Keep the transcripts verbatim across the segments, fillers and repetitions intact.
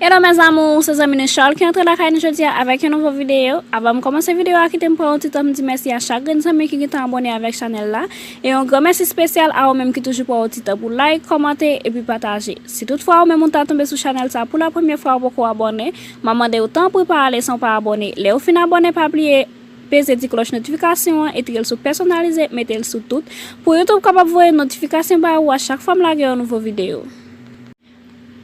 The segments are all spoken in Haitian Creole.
Hello mes amours, se zanmi nou Charles ki antre lakay nou jodi a avèk yon nouvo videyo. Avan m kòmanse videyo a, kite m pran yon ti tan m di mèsi a chak grenn zanmi ki gentan abòne avèk chanèl la. E yon gran mèsi espesyal a ou menm ki toujou pran yon ti tan pou like, kòmante, epi pataje. Si toutfwa ou menm ou ta tonbe sou chanèl sa pou la premyè fwa ou poko abòne, m ap mande w tanpri pa ale san w pa abòne. Lè ou fin abòne, pa bliye peze ti klòch notifikasyon an, etire l sou pèsonalize, mete l sou tout, pou YouTube kapab voye notifikasyon ba ou a chak fwa m lage yon nouvo videyo.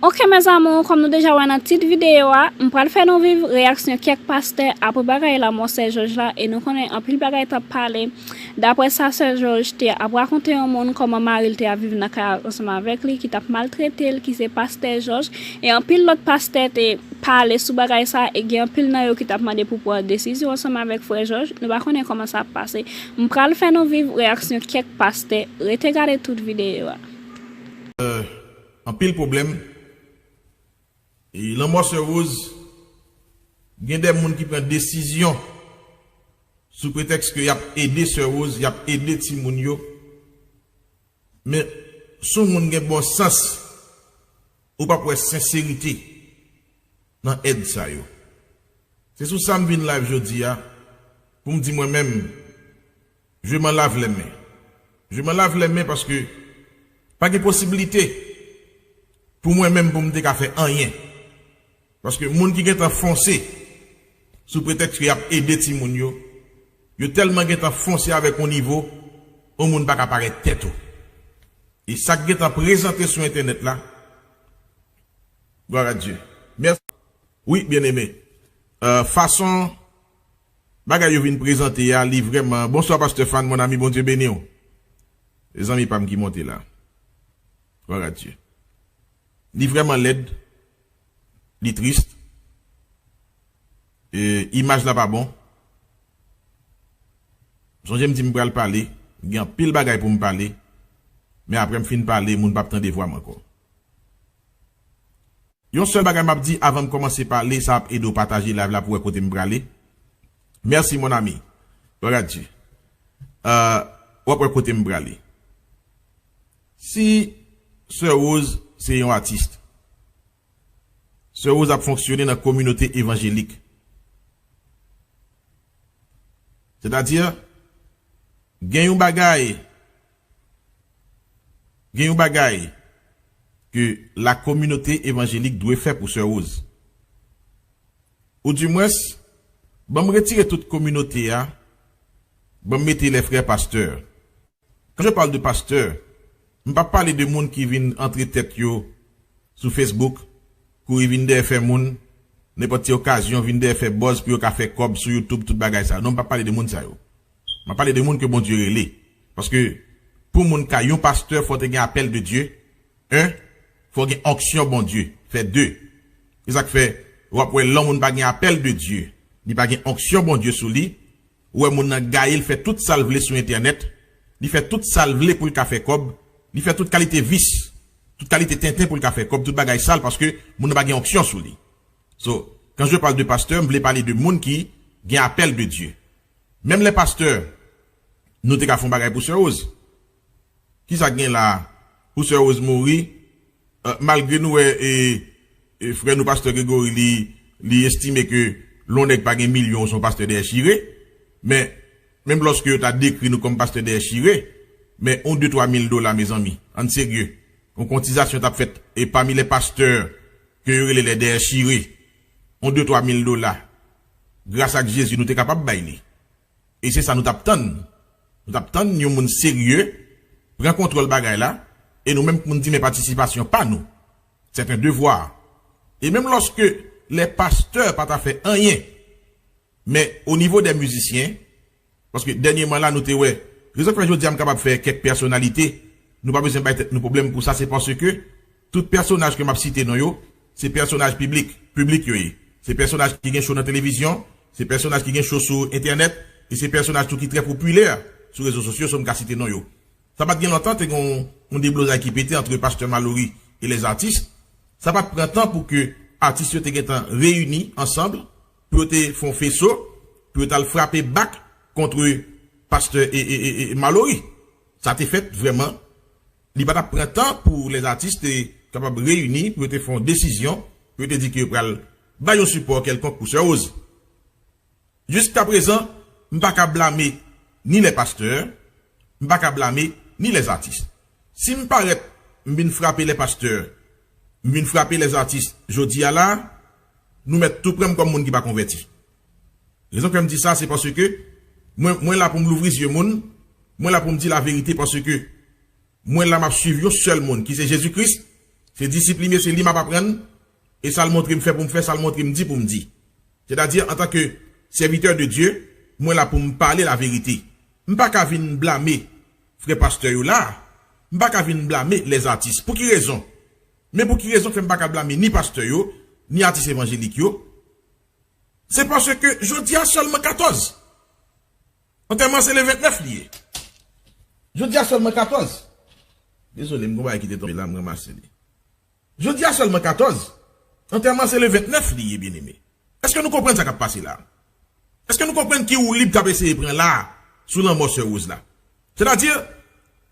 Ok mes amours, kòm nou deja wè nan tit videyo a, m pral fè nou viv reyaksyon kèk pastè apre bagay lanmò sè Jòj la, e nou konnen anpil bagay t ap pale. Daprè sa sè Jòj te ap rakonte yon moun, kòman mari l te ap viv nan kay ansanm avèk li, ki t ap maltrete l, ki se pastè Jòj, e anpil lòt pastè te pale sou bagay sa, e gen anpil nan yo ki t ap mande pou pran desizyon ansanm avèk frè Jòj. Nou pa konnen kòman sa ap pase. M pral fè nou viv reyaksyon kèk pastè. Rete gade tout videyo a. Anpil pwoblèm. E lanmò sè Rose, gen de moun ki pran desizyon sou pretèks ke y ap ede sè Rose, y ap ede timoun yo. Men, si yon moun gen bon sans, ou p ap wè senserite nan èd sa yo. Se sou sa m vin live jodi a, pou m di mwen menm, Je m'en lave les mains. Je m'en lave les mains paske pa gen posiblite pou mwen menm pou m te ka fè anyen. Paske moun ki gentan fonse sou pretèks ke y ap ede timoun yo, yo tèlman gentan fonse avèk yon nivo, yon moun pa ka parèt tèt ou. E sa k gentan prezante sou entènèt la, gloire à Dieu. Mèsi. Wi, byeneme. Euh, fason bagay yo vin prezante a, li vrèman, bonswa pastè Fan, mon ami, Bondye beni w. Se zanmi pa m ki monte la. Gloire à Dieu. Li vrèman lèd, li tris. E, imaj la pa bon. Sonje m di m pral pale, gen anpil bagay pou m pale, men apre m fin pale, moun p ap tande vwa m ankò. Yon sèl bagay m ap di avan m kòmanse pale, sa ap ede w pataje live la pou w wè kote m prale. Mèsi mon ami. Gloire à Dieu. Euh, w ap wè kote m prale. Si sè Rose se yon atis, sè Rose ap fonksyone nan kominote evanjelik. Sètadi, gen yon bagay, gen yon bagay ke la kominote evanjelik dwe fè pou sè Rose. Oudimwens, ban m retire tout kominote a, ban m mete les frères pasteurs. Quand je parle de pasteur, m p ap pale de moun ki vin antre tèt yo sou Facebook, kouri vin dèyè fè moun, nenpòt ti okazyon, vin dèyè fè buzz pou yo ka fè kòb sou YouTube, tout bagay sa. Non, m p ap pale de moun sa yo. M ap pale de moun ke Bondye rele. Paske pou moun ka yon pastè, fò te gen apèl de Dye. En, fò gen onksyon Bondye. Fè de. Se sa k fè, w ap wè lè yon moun pa gen apèl de Dye, li pa gen onksyon Bondye sou li, ou wè moun nan gaye, l fè tout sa l vle sou entènèt, li fè tout sa l vle pou l ka fè kòb, li fè tout kalite vis, tout kalite tenten pou l ka fè kòb, tout bagay sal, paske moun nan pa gen onksyon sou li. So, quand je parle de pasteur, m vle pale de moun ki gen apèl de Dye. Menm lè pastè, nou te ka fè yon bagay pou sè Rose. Kisa k gen la a? Pou sè Rose mouri, euh, malgre nou wè e, e frè nou pastè Gregory li, li estime ke lè yon nèg pa gen milyon, se yon pastè dèyè chire, men menm lòske yo ta dekri nou kòm pastè dèyè chire, men yon de twa mil dola, mezanmi, ann serye. Yon kontizasyon t ap fèt e pami lè pastè ke yo rele lè dèyè chire, yon de twa mil dola, gras ak Jezi, nou te kapab bay li. E se sa nou t ap tann. Nou t ap tann yon moun serye pran kontwòl bagay la, e nou menm pou n di men patisipasyon pa nou. C'est un devoir. E menm lòske lè pastè pa ta fè anyen, men o nivo dè mizisyen, paske dènyèman la nou te wè, rezon k fè jodi a m kapab fè kèk pèsonalite, nou pa bezwen bay tèt nou pwoblèm pou sa, se paske tout pèsonaj ke m ap site non yo, se pèsonaj piblik, piblik yo ye. Se pèsonaj ki gen cho nan televizyon, se pèsonaj ki gen cho sou entènèt, e se pèsonaj tou ki trè popilè sou rezo sosyo, so m ka site non yo. Sa pa t gen lontan, te gen yon, yon deblozay ki pete antre pastè Malory e lèzatis. Sa pa t pran tan pou ke atis yo te gentan reyini ansanm, pou yo te fè yon feso, pou yo t al frape bak kont pastè e, e, e, e Malory. Sa te fèt vrèman. Li pa t ap pran tan pou lèzatis te kapab reyini, pou yo te fè yon desizyon, pou yo te di ke yo pral bay yon sipò kèlkonk pou Sè Rose. Jiskaprezan, m pa ka blame ni lè pastè, m pa ka blame ni lèzatis. Si m parèt, m vin frape lè pastè, m vin frape lèzatis jodi a la, nou mèt tou pran m kòm moun ki pa konvèti. Rezon ke m di sa, se paske mwen, mwen la pou m louvri zye moun, mwen la pou m di laverite, paske mwen la m ap swiv yon sèl moun ki se Jezi Kris, se disip li m ye, se li m ap aprann, e sa l montre m fè pou m fè, sa l montre m di pou m di. Sètadi, antanke sèvitè de Dye, mwen la pou m pale laverite. M pa ka vin blame frè pastè yo la, m pa ka vin blame lèzatis. Pou ki rezon? Men pou ki rezon k fè m pa ka blame ni pastè yo, ni atis evanjelik yo? Se paske jodi a sèlman katòz. Antèman se le ventnèf li ye. Jodi a sèlman katòz. Dezole, m gon bagay ki te tonbe la, m ranmase li. Jodi a sèlman katòz. Antèman se le ventnèf li ye, byeneme. Èske nou konprann sa k ap pase la? Èske nou konprann ki woulib k ap eseye pran la sou lanmò Sè Rose la? Sètadi,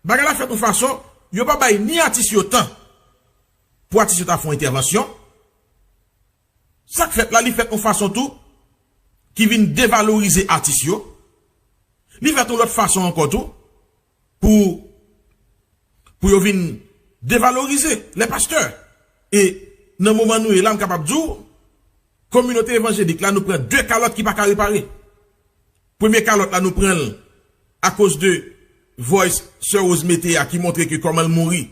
bagay la fèt yon fason, yo pa bay ni atis yo tan pou atis yo ta fè yon entèvansyon. Sa k fèt la, li fèt yon fason tou ki vin devalorize atis yo. Li fèt yon lòt fason ankò tou pou, pou yo vin devalorize lè pastè. E nan moman nou ye la, m kapab di w, kominote evanjelik la, nou pran de kalòt ki pa ka repare. Premye kalòt la, nou pran l akoz de voice Sè Rose mete a ki montre ke kòman l mouri.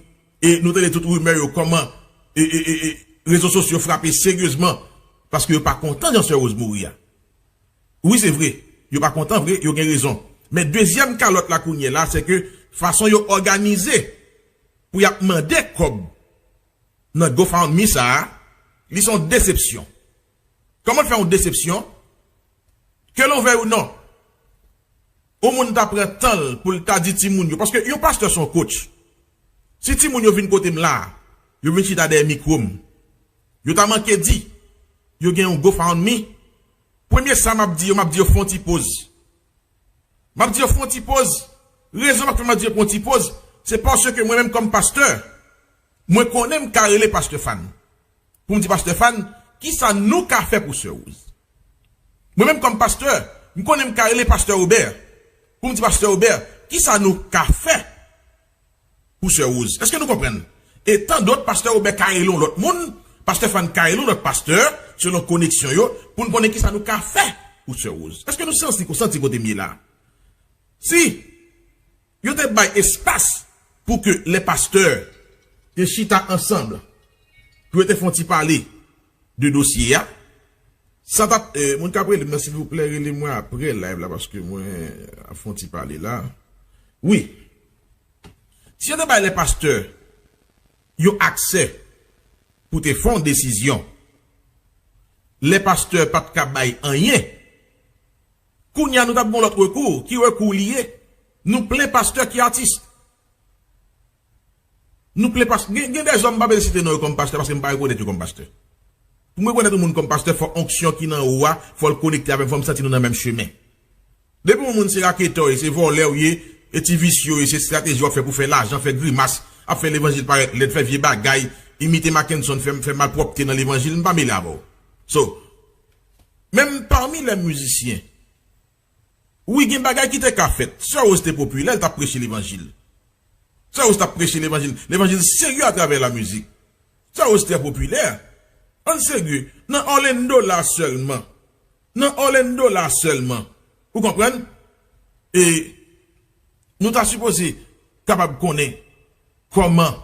E nou tande tout rimè yo, kòman e, e, e, e, rezo sosyo frape seryezman paske yo pa kontan jan Sè Rose mouri a. Wi, se vre, yo pa kontan vre, yo gen rezon. Men dezyèm kalòt la kounye a la, se ke fason yo òganize pou y ap mande kòb nan GoFundMe sa a, li se yon desepsyon. Kòman l fè yon desepsyon? Ke l vle ou non, yon moun ta pran tan l pou l ta di timoun yo, paske yon pastè se yon coach. Si timoun yo vin kote m la, yo vin chita dèyè mikwo m, yo ta manke di, yo gen yon GoFundMe, premye sa m ap di yo, m ap di yo fè yon ti poz. M ap di yo fè yon ti poz. Rezon m ap fè m ap di yo fè yon ti poz, se paske mwen menm kòm pastè, mwen konnen m ka rele pastè Fan. Pou m di pastè Fan, kisa nou ka fè pou Sè Rose? Mwen menm kòm pastè, m konnen m ka rele pastè Obè. Pou m di pastè Obè, kisa nou ka fè pou Sè Rose? Èske nou konprann? E tandòt pastè Obè ka rele yon lòt moun, pastè Fan ka rele yon lòt pastè, selon koneksyon yo, pou n konnen kisa nou ka fè pou Sè Rose. Èske nou santi, santi kote m ye la? Si yo te bay espas pou ke lè pastè te chita ansanm, pou yo te fè yon ti pale de dosye a, sa t ap, eh, moun k ap rele m nan, silvouplè, rele mwen apre live la, paske mwen ap fè yon ti pale la. Wi. Si yo te bay lè pastè yon aksè pou te fè yon desizyon, lè pastè pa t ka bay anyen, kounye a nou t ap gen yon lòt rekou. Ki rekou li ye? Nou plen pastè ki atis. Nou plen pastè. Gen, gen dèzòm, m pa bezwen site non yo kòm pastè, paske m pa rekonèt yo kòm pastè. Pou m rekonèt yon moun kòm pastè, fò onksyon ki nan ou a, fò l konekte avè m, fò m santi nou nan menm chemen. Depi yon moun se raketè w ye, se vòlè w ye, e ti visye w ye, se estrateji w ap fè pou fè lajan, fè grimas, ap fè levanjil parèt lèd, fè vye bagay, imite Mackenson, fè, fè malpwòpte nan levanjil, m pa mele avè w. So, menm pami lè mizisyen, wi, gen bagay ki te ka fèt. Sè Rose te popilè, l t ap preche levanjil. Sè Rose t ap preche levanjil, levanjil serye atravè lamizik. Sè Rose trè popilè. Ann serye. Nan Orlando la sèlman. Nan Orlando la sèlman. Ou konprann? E nou ta sipoze kapab konnen kòman,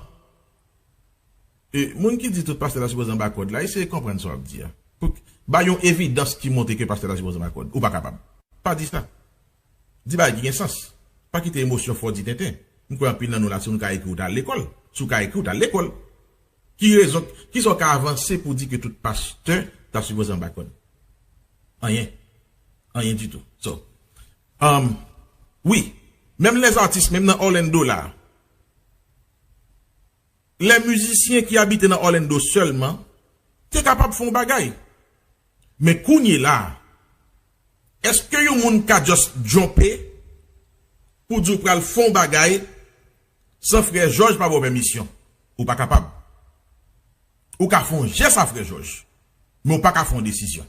e moun ki di tout pastè ta sipoze anba kòd la, eseye konprann sa w ap di a. Pou, bay yon evidans ki montre ke pastè ta sipoze anba kòd. Ou pa kapab. Pa di sa. Di bagay ki gen sans. Pa kite emosyon fè w di tenten. M kwè anpil nan nou la, si nou ka ekri, w t al lekòl. Si w ka ekri, w t al lekòl. Ki rezon, kisa w ka avanse pou di ke tout pastè ta sipoze anba kòd? Anyen. Anyen ditou. So, um, wi, menm lèzatis, menm nan Orlando la, lè mizisyen ki abite nan Orlando sèlman te kapab fè yon bagay. Men kounye la, èske yon moun ka just jump pou di w pral fè yon bagay san frè Jòj pa ba w pèmisyon? Ou pa kapab. Ou ka fè yon jès a frè Jòj, men ou pa ka fè yon desizyon.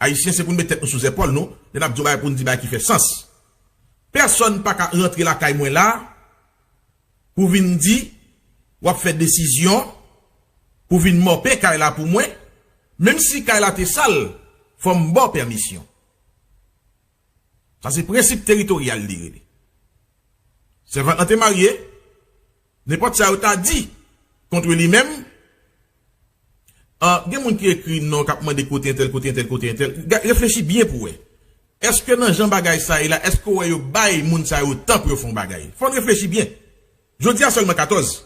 Ayisyen, se pou n met tèt nou sou zèpòl nou, lè n ap di yon bagay pou n di bagay ki fè sans. Pèsonn pa ka rantre lakay mwen la pou vin di w ap fè desizyon pou vin mòpe kay la pou mwen, menm si kay la te sal, fò m ba w pèmisyon. Sa se prensip teritoryal li rele. Sèvant lan te marye, nenpòt sa yo ta di kont li menm, ah, gen moun ki ekri non, k ap mande kote entèl, kote entèl, kote entèl. Ga- Reflechi byen pou w wè. Èske nan jan bagay sa ye la, èske w wè yo bay moun sa yo tan pou yo fè yon bagay? Fò n reflechi byen. Jodi a sèlman katòz.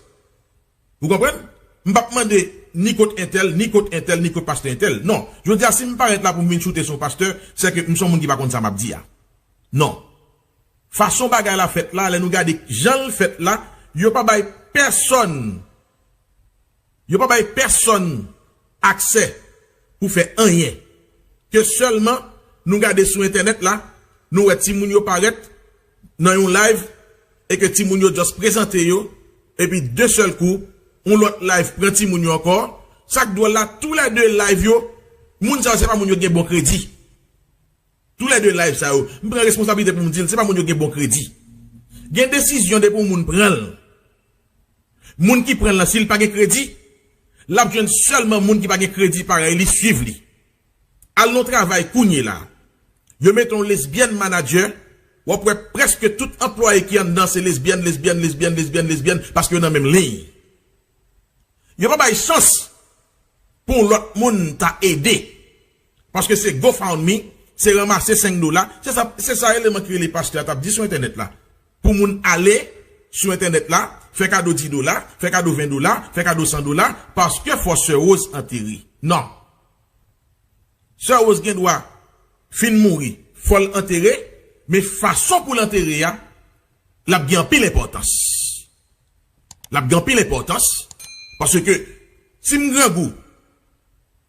Ou konprann? M p ap mande ni kot entèl, ni kot entèl, ni kot pastè entèl. Non. Jodi a, si m parèt la pou m vin choute sou yon pastè, se ke m se yon moun ki pa konn sa m ap di a. Non. Fason bagay la fèt la, lè nou gade jan l fèt la, yo pa bay pèsonn, yo pa bay pèsonn aksè pou fè anyen. Ke sèlman nou gade sou entènèt la, nou wè timoun yo parèt nan yon live e ke timoun yo just prezante yo, epi de sèl kou, yon lòt live pran timoun yo ankò. Sa k dwòl la, toulède live yo, moun sa yo se pa moun yo gen bon kredi. Toulède live sa yo, m pran responsablite pou m di l, se pa moun yo gen bon kredi. Gen desizyon depi yon moun pran l. Moun ki pran l lan, si l pa gen kredi, l ap jwenn sèlman moun ki pa gen kredi parèy li swiv li. Al nan yon travay kounye la. Yo mete yon lesbyèn manadjè, w ap wè prèske tout anplwaye ki anndan se lesbyèn, lesbyèn, lesbyèn, lesbyèn, lesbyèn, paske yo nan menm liy. Yo pa bay chans pou yon lòt moun ta ede. Paske se GoFundMe, se ranmase senk dola. Se sa, se sa eleman ki rele pastè a t ap di sou entènèt la. Pou moun ale sou entènèt la, fè kado dis dola, fè kado ven dola, fè kado san dola, paske fò sè Rose antere. Non. Sè Rose gen dwa fin mouri, fò l antere, men fason pou l antere a, l ap gen anpil enpòtans. L ap gen anpil enpòtans, paske si m grangou,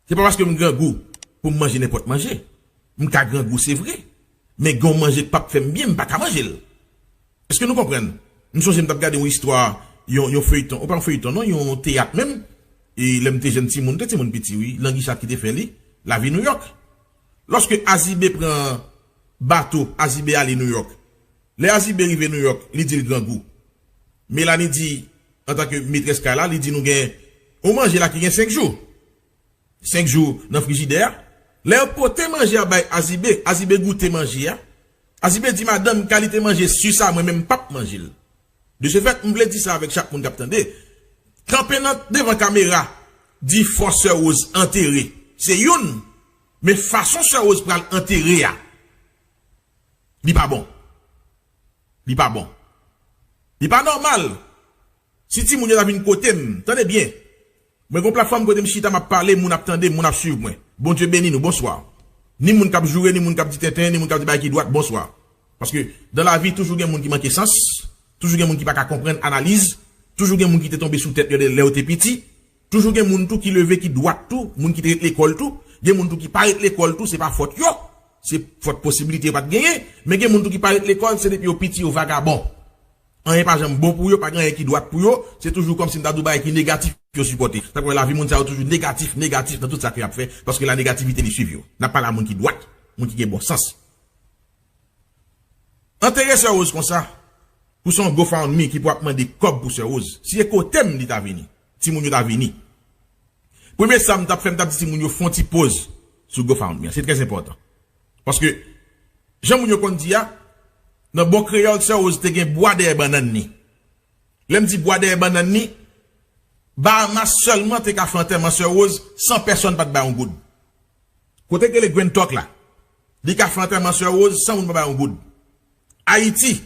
se pa paske m grangou pou m manje nenpòt manje. M ka grangou, se vre, men gen yon manje k p ap fè m byen, m pa ka manje l. Èske nou konprann? M sonje m t ap gade yon istwa, yon, yon feyton, ou pa yon feyton non, yon teyat menm. E lè m te jèn timoun, m te timoun piti wi, Langi Chat ki te fè li, Lavi Nouyòk. Lòske Azibe pran bato, Azibe ale Nouyòk. Lè Azibe rive Nouyòk, li di l grangou. Melanie di, antanke metrès kay la, li di nou gen yon manje la ki gen senk jou. Senk jou nan frijidè a. Lè yo pote manje a bay Azibe, Azibe goute manje a. Azibe di, madanm, kalite manje si sa, mwen menm m p ap manje l. De ce fait, m vle di sa avèk chak moun k ap tande. Kanpe nan devan kamera, di fò sè Rose antere. Se youn, men fason sè Rose pral antere a, li pa bon. Li pa bon. Li pa nòmal. Si timoun yo ta vin kote m, tande byen. Mwen gon platfòm kote m chita, m ap pale, moun ap tande, moun ap swiv mwen. Bondye beni nou, bonswa. Ni moun k ap joure, ni moun k ap di tenten, ni moun k ap di bagay ki dwat, bonswa. Paske dan lavi, toujou gen moun ki manke sans, toujou gen moun ki pa ka konprann analiz, toujou gen moun ki te tonbe sou tèt yo lè yo te piti, toujou gen moun tou ki leve ki dwat tou, moun ki te ret lekòl tou, gen moun tou ki pa ret lekòl tou, se pa fòt yo, se fòt posiblite yo pa t genyen, men gen moun tou ki pa ret lekòl, se depi yo piti yo vagabon. Anyen pa janm bon pou yo, pa gen anyen ki dwat pou yo, se toujou kòmsi m ta di w bagay ki negatif yo sipòte. Tankou lavi moun sa yo toujou negatif, negatif nan tout sa ke y ap fè, paske la negativite li swiv yo. N ap pale a moun ki dwat, moun ki gen bon sans. Antere sè Rose konsa, pou se yon GoFundMe ki pou ap mande kòb pou sè Rose. Si e kote m li ta vini, timoun yo ta vini. Premye sa m t ap fè, m t ap di timoun yo fè yon ti poz sou GoFundMe an. Se trè enpòtan. Paske, jan moun yo konn di a, nan bon kreyòl, sè Rose te gen bwa dèyè bannann li. Lè m di bwa dèyè bannann li, Bahamas sèlman te ka fè antèman sè Rose san pèsonn pa t bay yon goud. Kote k rele Grand Turk la, li ka fè antèman sè Rose san moun pa bay yon goud. Ayiti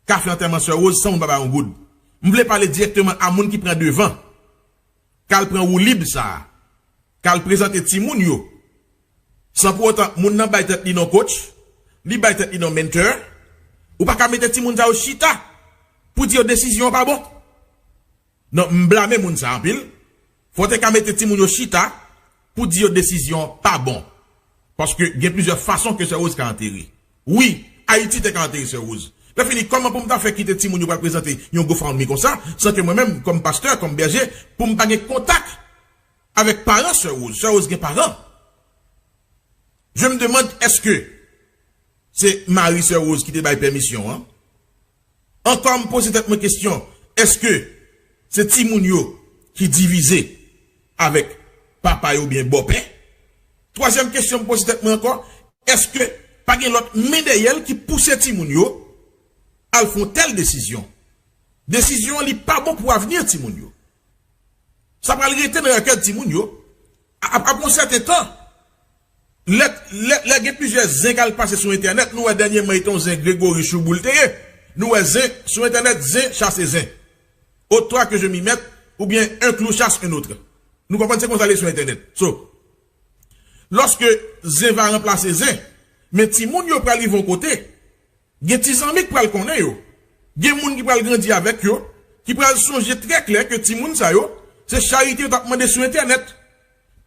ka fè antèman sè Rose san moun pa bay yon goud. M vle pale dirèkteman a moun ki pran devan, k al pran woulib sa a, k al prezante timoun yo. San pou otan, moun nan bay tèt li non coach, li bay tèt li non mentor. Ou pa ka mete timoun sa yo chita pou di yo desizyon an pa bon. Non, m blame moun sa anpil. Fò w te ka mete timoun yo chita pou di yo desizyon pa bon. Paske gen plizyè fason ke sè Rose ka antere. Wi, Ayiti te ka antere sè Rose. Lè fini, kòman pou m ta fè kite timoun yo pral prezante yon GoFundMe konsa, san ke mwen menm, kòm pastè, kòm bèje, pou m pa gen kontak avèk paran sè Rose? Sè Rose gen paran. Je me demande, èske se mari sè Rose ki te bay pèmisyon an? Ankò, m poze tèt mwen kesyon, èske se timoun yo ki divize avèk papa yo oubyen bòpè? Twazyèm kesyon m poze tèt mwen ankò, èske pa gen lòt men dèyè l ki pouse timoun yo al fè yon tèl desizyon? Desizyon an, li pa bon pou avni timoun yo. Sa pral rete nan rankè timoun yo. A- ap- Apre yon sèten tan, lè, lè, lè gen plizyè zen k al pase sou entènèt, nou wè dènyèman, e te yon zen Gregory Chouboul te ye. Nou wè zen sou entènèt, zen chase zen. Au toi que je m'y mette, oubyen un clou chasse un autre. Nou konprann se konsa l ye sou entènèt. So, lòske zen va ranplase zen, men timoun yo pral rive yon kote, gen ti zanmi k pral konnen yo. Gen moun ki pral grandi avèk yo, ki pral sonje trè klè ke timoun sa yo, se charite yo t ap mande sou entènèt.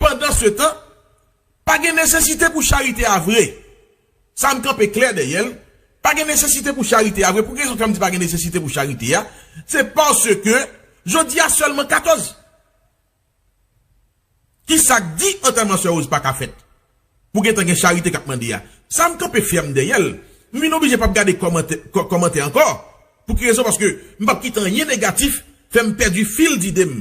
Pandansetan, pa gen nesesite pou charite a vre. Sa m kanpe klè dèyè l. Pa gen nesesite pou charite a vre. Pou ki rezon fè m di pa gen nesesite pou charite a? Se paske jodi a sèlman katòz. Kisa k di antèman sè Rose pa ka fèt? Pou gentan gen charite k ap mande a. Sa m kanpe fèm dèyè l. M vin oblije p ap gade kòmantè, kò- kòmantè ankò. Pou ki rezon? Paske m p ap kite anyen negatif fè m pèdi fil dide m.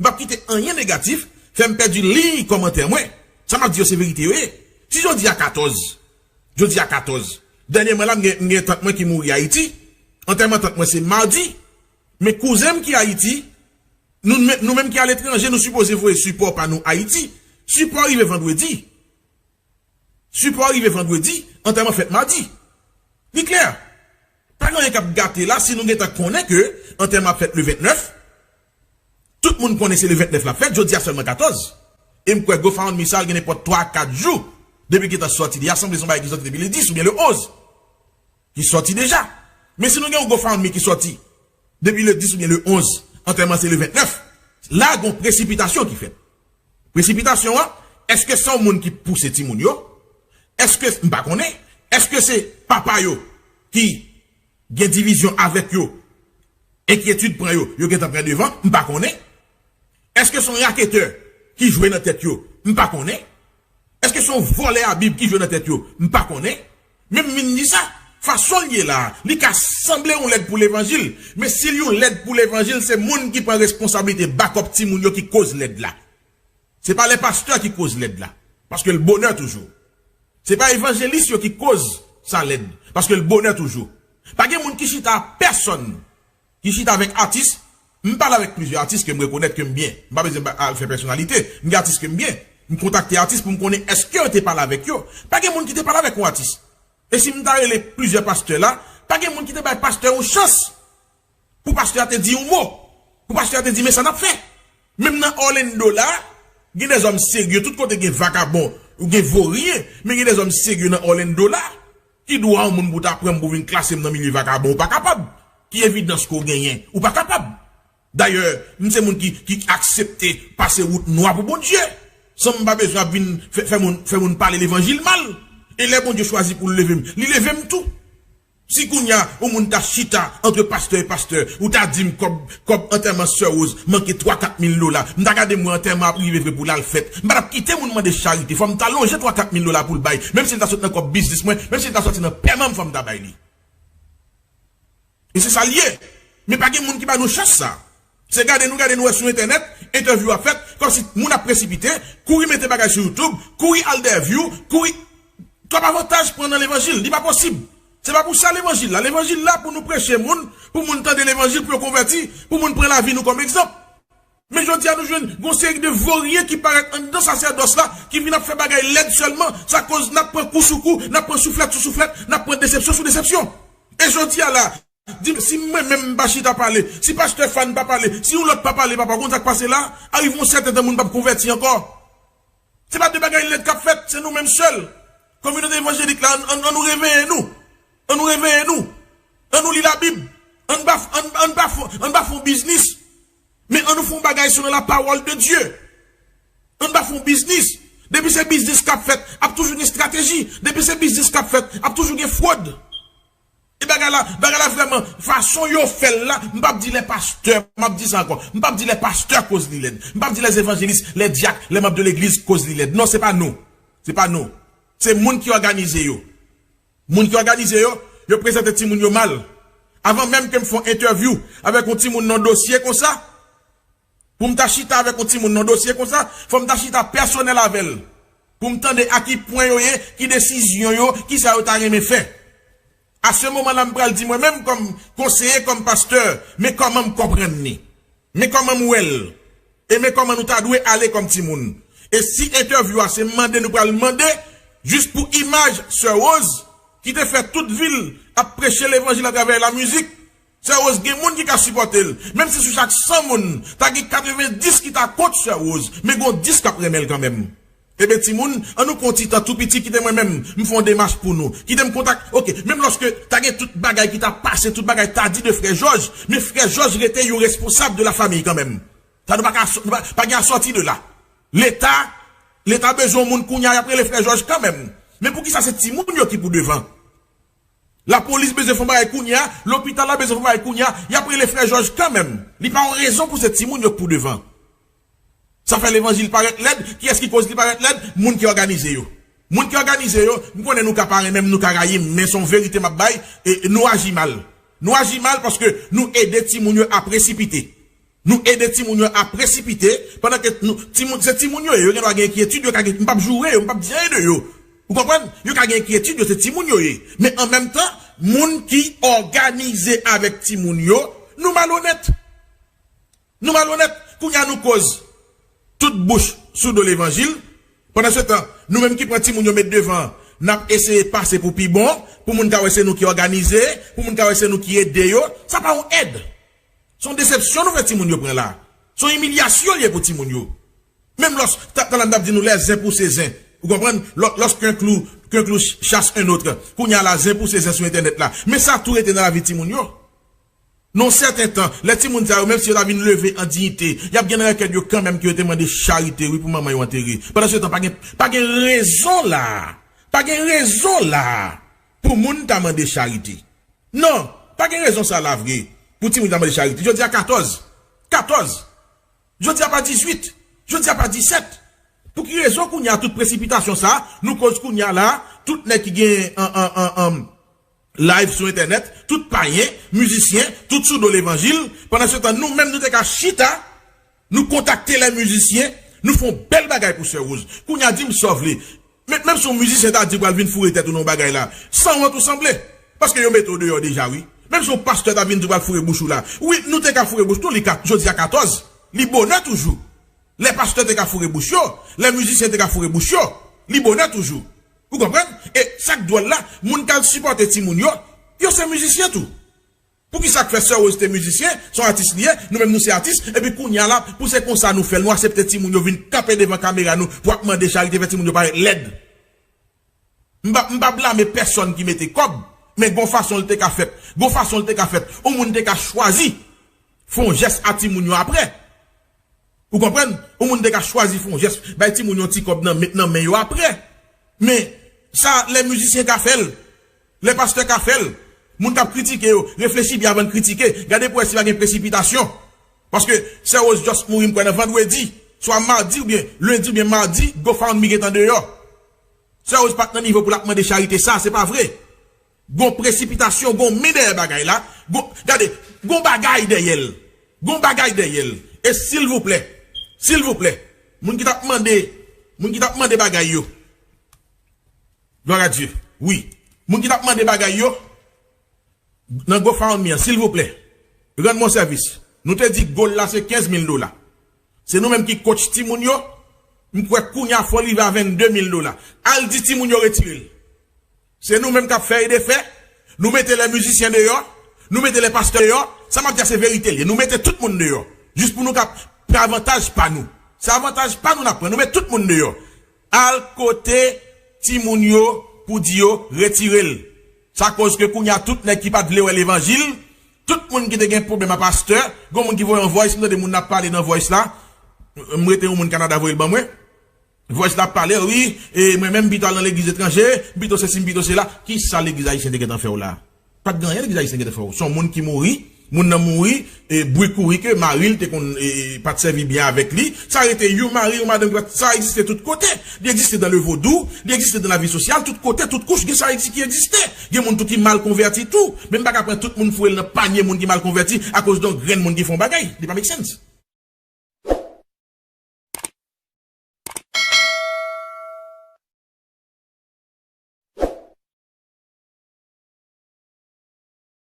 M p ap kite anyen negatif fè m pèdi liy kòmantè mwen. Sa m ap di yo se verite yo ye. Si jodi a katòz, jodi a katòz, dènyèman la m gen, m gen tant mwen ki mouri Ayiti. Antèman tant mwen se madi. Men kouzen m ki Ayiti, nou, nou menm ki aletranje, nou sipoze voye sipò pa nou Ayiti. Sipò rive vandredi. Sipò rive vandredi, antèman fèt madi. Li klè. Pa gen anyen k ap gate la si nou gentan konnen ke antèman ap fèt le vennèf. Tout moun konnen se le vennèf l ap fèt, jodi a sèlman katòz. E m kwè GoFundMe sa a gen nenpòt twa a kat jou depi l gentan sòti. Li sanble se yon bagay ki sòti depi le dis oubyen le onz. Ki sòti deja. Men si nou gen yon GoFundMe ki sòti depi le dis oubyen le onz, antèman se le vennèf, la gon presipitasyon ki fèt. Presipitasyon an, èske se yon moun ki pouse timoun yo? Èske, m pa konnen, èske se papa yo ki gen divizyon avèk yo, enkyetid pran yo, yo gentan pran devan? M pa konnen. Èske se yon raketè ki jwe nan tèt yo? M pa konnen. Èske se yon vòlè a Bib ki jwe nan tèt yo? M pa konnen. Men m vin di sa, fason l ye la a, li ka sanble yon lèd pou levanjil, men si l yon lèd pou levanjil, se moun ki pran responsablite bakòp timoun yo ki koz lèd la. Se pa lè pastè ki koz lèd la, paske l bonè toujou. Se pa evanjelis yo ki koz sa lèd, paske l bonè toujou. Pa gen moun ki chita a pèsòn ki chita avèk atis. M pale avèk plizyè atis ke m rekonèt ke m byen. M pa bezwen ba- al fè pèsonalite. M gen atis ke m byen. M kontakte atis pou m konnen èske yo te pale avèk yo. Pa gen moun ki te pale avèk yon atis. E si m ta rele plizyè pastè la, pa gen moun ki te bay pastè yon chans pou pastè a te di yon mo. Pou pastè a te di, men sa n ap fè. Menm nan Orlando la, gen dèzòm serye. Tout kote gen vakabon, ou gen voryen, men gen dèzòm serye nan Orlando la. Ki dwa yon moun pou ta pran m pou vin klase m nan milye vakabon? Ou pa kapab. Ki evidans ke w genyen? Ou pa kapab. Dayè, m se moun ki, ki aksepte pase wout nwa pou Bondye. San m pa bezwen ap vin fè, fè moun, fè moun pale levanjil mal. E lè Bondye chwazi pou l leve m, li leve m tou. Si kounye a, yon moun ta chita antre pastè e pastè, ou ta di m kòb, kòb antèman sè Rose manke twa kat mil dola, m ta gade m wè antèman ap rive vre pou l al fèt. M pa t ap kite moun mande charite, fò m ta lonje twa kat mil dola pou l bay, menm si l ta sot nan kòb biznis mwen, menm si l ta sòti nan pèman m, fò m ta bay li. E se sa l ye. Men pa gen moun ki ba nou chans sa. Se gade nou gade nou wè sou entènèt, entèvyou ap fèt, kòmsi moun ap presipite, kouri mete bagay sou YouTube, kouri al dèyè view, kouri. Kòb avantaj pran nan levanjil, li pa posib. Se pa pou sa levanjil la. Levanjil la pou nou preche moun, pou moun tande levanjil, pou yo konvèti, pou moun pran lavi nou kòm egzanp. Men jodi a nou jwenn gon seri de voryen ki parèt anndan sasèdòs la, ki vin ap fè bagay lèd sèlman, sa koz n ap pran kou sou kou, n ap pran souflèt sou souflèt, n ap pran desepsyon sou desepsyon. E jodi a la, di m si mwen menm m pa chita pale, si pastè Fan pa pale, si yon lòt pa pale, papa, ou konn sa k pase la? Arive yon sèten tan moun p ap konvèti ankò. Se pa de bagay lèd k ap fèt, se nou menm sèl. Kominote evanjelik la, ann, ann, ann nou reveye nou. Ann nou reveye nou. Ann nou li Labib. Ann pa, ann, ann pa fè, ann pa fè yon biznis. Men ann nou fè yon bagay selon la parole de Dieu. Ann pa fè yon biznis. Depi se biznis k ap fèt, ap toujou gen estrateji. Depi se biznis k ap fèt, ap toujou gen fwòd. E bagay la, bagay la vrèman, fason yo fè l la, m p ap di lè pastè, m ap di sa ankò, m p ap di lè pastè koz li lèd, m p ap di lè evanjelis, lè dyak, lè manm de legliz koz li lèd. Non, se pa nou. Se pa nou. Se moun ki òganize yo. Moun ki òganize yo, yo prezante timoun yo mal. Avan menm ke m fè yon entèvyou avèk yon timoun nan dosye konsa, pou m ta chita avèk yon timoun nan dosye konsa, fò m ta chita pèsonèl avè l. Pou m tande a ki pwen yo ye, ki desizyon yo, ki sa yo ta renmen fè. A se moman la, m pral di mwen menm kòm konseye, kòm pastè, men kòman m konprann li. Men kòman m wè l. E men kòman nou ta dwe ale kòm timoun. E si entèvyou a se mande nou pral mande, jis pou imaj Sè Rose, ki te fè tout vi l ap preche levanjil atravè lamizik, Sè Rose gen moun ki ka sipòte l. Menm si sou chak san moun, ta gen katrevenndis ki ta kont Sè Rose, men gon dis k ap renmen l kanmenm. Ebyen, timoun, an nou pran yon ti tan tou piti, kite mwen menm, m fè yon demach pou nou. Kite m kontak, oke, menm lòske ta gen tout bagay ki ta pase, tout bagay ta di de frè Jòj, men frè Jòj rete yon responsab de la famille kanmenm. Sa nou pa ka, nou pa, pa gen a sòti de la. Leta, Leta bezwen yon moun kounye a, y ap rele frè Jòj kanmenm. Men poukisa se timoun yo ki pou devan? Lapolis bezwen fè yon bagay kounye a, lopital la bezwen fè yon bagay kounye a, y ap rele frè Jòj kanmenm. Li pa yon rezon pou se timoun yo k pou devan. Sa fè levanjil parèt lèd, kiyès ki koz li parèt lèd? Moun ki òganize yo. Moun ki òganize yo, m konnen nou ka pa renmen m, nou ka rayi m, men se yon verite m ap bay, e nou aji mal. Nou aji mal paske nou ede timoun yo a presipite. Nou ede timoun yo a presipite, pandan ke nou, timoun, se timoun yo ye, yo gen dwa gen enkyetid, yo ka gen, m p ap joure yo, m p ap di anyen de yo. Ou konprann? Yo ka gen enkyetid, yo se timoun yo ye. Men an menm tan, moun ki òganize avèk timoun yo, nou malonèt. Nou malonèt. Kounye a nou koz tout bouch sou do levanjil. Pandan se tan, nou menm ki pran timoun yo met devan, n ap eseye pase pou pi bon, pou moun ka wè se nou ki òganize, pou moun ka wè se nou ki ede yo. Sa pa yon èd. Se yon desepsyon nou fè timoun yo pran la. Se yon imilyasyon l ye pou timoun yo. Menm lòs, ta, talè m t ap di nou, les uns pour ses uns. Ou konprann? Lò-, lorsqu'un clou, qu'un clou chasse un autre. Kounye a la, zen pour ses uns sou entènèt la. Men sa tou rete nan lavi timoun yo. Nan yon sèten tan, lè timoun sa yo, menm si yo ta vin leve an diyite, y ap gen nan kè yo kanmenm ke yo te mande charite, wi, pou manman yo antere. Pandan se tan, pa gen, pa gen rezon la. Pa gen rezon la pou moun ta mande charite. Non, pa gen rezon sa la vre pou timoun ta mande charite. Jodi a katòz. Katòz. Jodi a pa dizuit. Jodi a pa disèt. Pou ki rezon kounye a tout presipitasyon sa, nou koz kounye a la, tout nèg ki gen an, an, an, an, live sou entènèt, tout payen, mizisyen, tout sou do levanjil, pandan se tan nou menm nou te ka chita, nou kontakte lè mizisyen, nou fè yon bèl bagay pou Sè Rose. Kounye a di m sa w vle. Men, menm si yon mizisyen ta di w pral vin foure tèt ou nan yon bagay la, sanwont ou sanble. Paske yo mete w deyò deja, wi. Menm si yon pastè ta vin di w pral foure bouch ou la. Wi, nou te ka foure bouch nou, li kat, jodi a katòz. Li bonè toujou. Lè pastè te ka foure bouch yo, lè mizisyen te ka foure bouch yo, li bonè toujou. Ou konprann? E sa k dwòl la, moun k al sipòte timoun yo, yo se mizisyen tou. Poukisa k fè Sè Rose te mizisyen, se yon atis li ye, nou menm nou se atis, epi kounye a la, pou se konsa nou fè l, nou aksepte timoun yo vin kanpe devan kamera nou pou ap mande charite, fè timoun yo parèt lèd. M pa, m pa blame pèsòn ki mete kòb, men gon fason l te ka fèt, gon fason l te ka fèt, yon moun te ka chwazi fè yon jès a timoun yo apre. Ou konprann? Yon moun te ka chwazi fè yon jès, bay timoun yon ti kòb nan, met nan men yo apre. Men, sa, lè mizisyen ka fè l, lè pastè ka fè l, moun k ap kritike yo, reflechi byen avan n kritike, gade pou wè si pa gen presipitasyon. Paske Sè Rose just mouri, m kwè nan vandredi, swa madi oubyen lendi oubyen madi, GoFundMe gentan deyò. Sè Rose pa t nan nivo pou l ap mande charite sa, se pa vre. Gon presipitasyon, gon men dèyè bagay la. Gon, gade, gon bagay dèyè l. Gon bagay dèyè l. E silvouplè, silvouplè, moun ki t ap mande, moun ki t ap mande bagay yo. Gloire à Dieu. Wi. Moun ki t ap mande bagay yo, nan GoFundMe an, silvouplè, rann mwen sèvis. Nou te di goal la se kenz mil dola. Se nou menm ki coach timoun yo. M kwè kounye a fò l rive a vennde mil dola. Al di timoun yo retire l. Se nou menm k ap fè e defè. Nou mete lè mizisyen deyò. Nou mete lè pastè deyò. Sa m ap di a se verite l ye. Nou mete tout moun deyò. Jis pou nou ka pran avantaj pa nou. Se avantaj pa nou n ap pran. Nou met tout moun deyò. Al kote timoun yo pou di yo retire l. Sa koz ke kounye a tout nèg ki pa t vle wè levanjil, tout moun ki te gen pwoblèm a pastè, gon moun ki voye yon voice, m tande moun ap pale nan voice la, m rete yon moun Kanada voye l ban mwen. Voice la ap pale, wi, e mwen menm m pito al nan legliz etranje, m pito sesi, m pito sela. Kisa legliz ayisyen te gentan fè w la? Pa t gen anyen legliz ayisyen gentan fè w. Se yon moun ki mouri, moun nan mouri, e bri kouri ke mari l te konn e, e, pa t sèvi byen avèk li. Sa rete yon mari, yon madanm ki pa t, sa egziste tout kote. Li egziste dan le vodou, li egziste dan lavi sosyal, tout kote, tout kouch, gen sa ki egziste. Gen moun tou ki mal konvèti tou. Men m pa ka pran tout moun foure l nan panye moun ki mal konvèti akoz de yon grenn moun ki fè yon bagay. Li pa make sense.